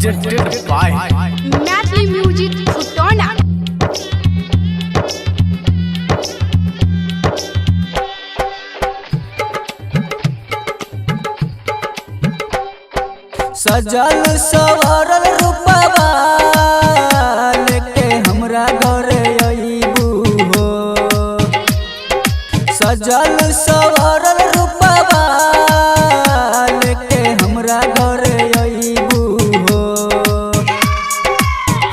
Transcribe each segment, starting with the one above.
Presented by Maithili music Khutauna. सजल several रूपवा लेके हमरा घरे अइबू हो। सजल सवरल रूपवा लेके हमरा घरे अइबू हो।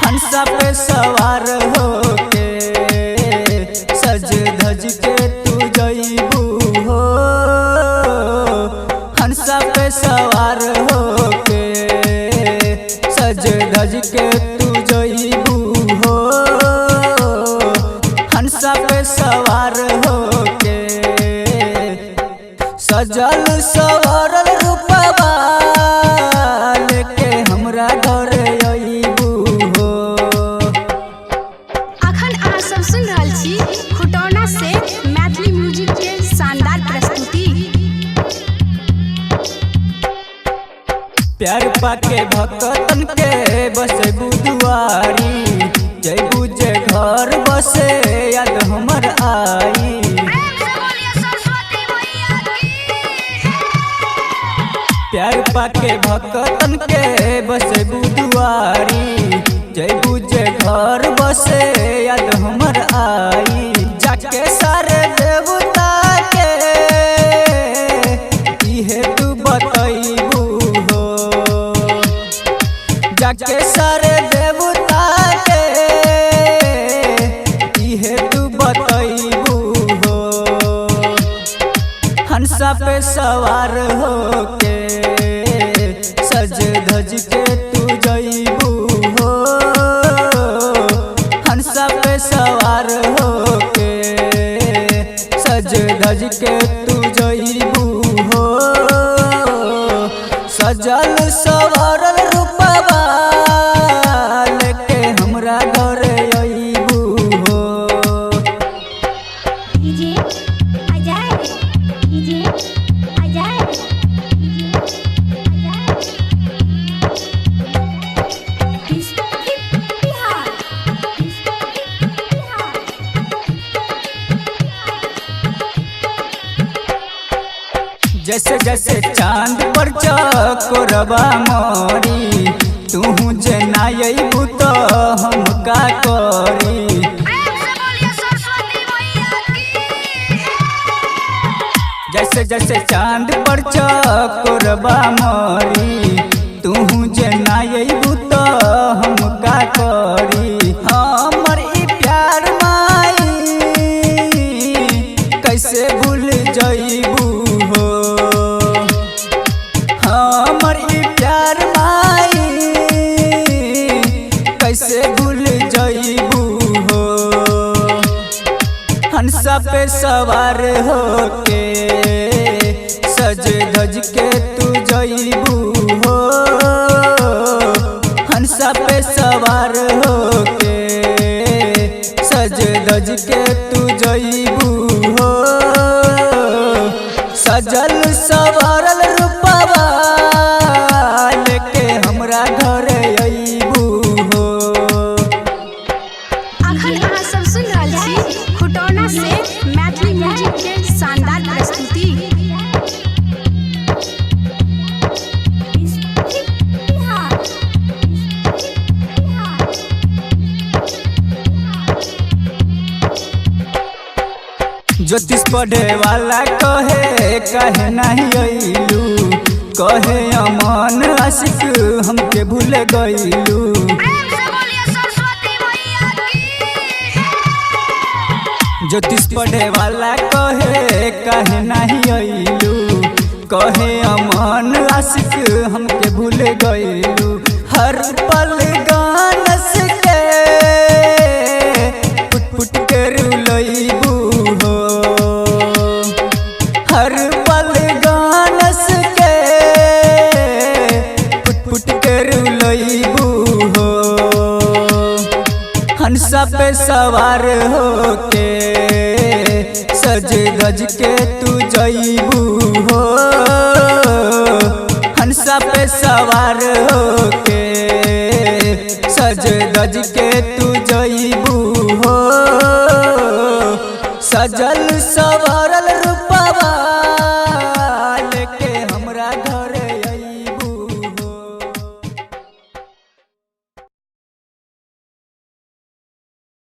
हंसा पे सवार होके सज धज के तू जइबू हो। हंसा पे सवार होके सज धज के तू जइबू हो। हंसा पे सवार होके सजल सवरल रूपवा लेके हमरा घरे अइबू हो। अखन अहाँ सब सुन रहल छी खुटौना से मैथिली म्यूजिक के शानदार प्रस्तुति। प्यार पाके भक्तन के बसे दुआरी, जयबू जे घर बसे याद हमर आई। प्यार पाके भक्तन के बसे दुआरी, जयबू जे घर बसे याद हमर आई। जाके सारे देवता के इहे तू बतैबू हो। जाके सारे देवता के इहे तू बतैबू हो। हंसा पे सवार होके सज धज के तू जइबू हो। हंसा पे सवार होके सज धज के तू जइबू हो। सजल सवरल रूपवा लेके हमरा घरे अइबू हो। DJ Ajay, DJ Ajay, DJ Ajay. Bihar, Bihar. जैसे जैसे चांद पर चकोरबा मोरी, तू जे ना अइबू तो हम का करी। जैसे जैसे चांद पर चकोरबा मोरी, तू जे ना अइबू तो हम का करी। हमर ई प्यार माई कैसे भूल जइबू हो। हमर ई प्यार माई कैसे भूल जइबू हो। हंसा पे सवार होके सज धज के तू जइबू हो। हंसा पे सवार होके सज धज के तू जइबू हो। सजल सवरल रूपवा लेके हमरा घरे अइबू हो। अखन अहाँ सब सुन रहल छी खुटौना से मैथिली म्यूजिक के शानदार प्रस्तुति। बिहार, बिहार। ज्योतिष पढ़े वाला कहे काहे नहीं अइलू, कहे अमन आशिक हमके भूल गइलू। ज्योतिष पढ़े वाला कहे काहे नहीं अइलू, कहे अमन आशिक हमके भूल गइलू। हर पल गानस के पुट पुट के रुलइबू हो। हर पल गानस के पुट पुट के रुलइबू हो। हंसा पे सवार होके सज धज के तू जइबू हो। हंसा पे सवार होके। सज दज के तू जईबू हो। सजल सवरल रूपवा लेके हमरा घर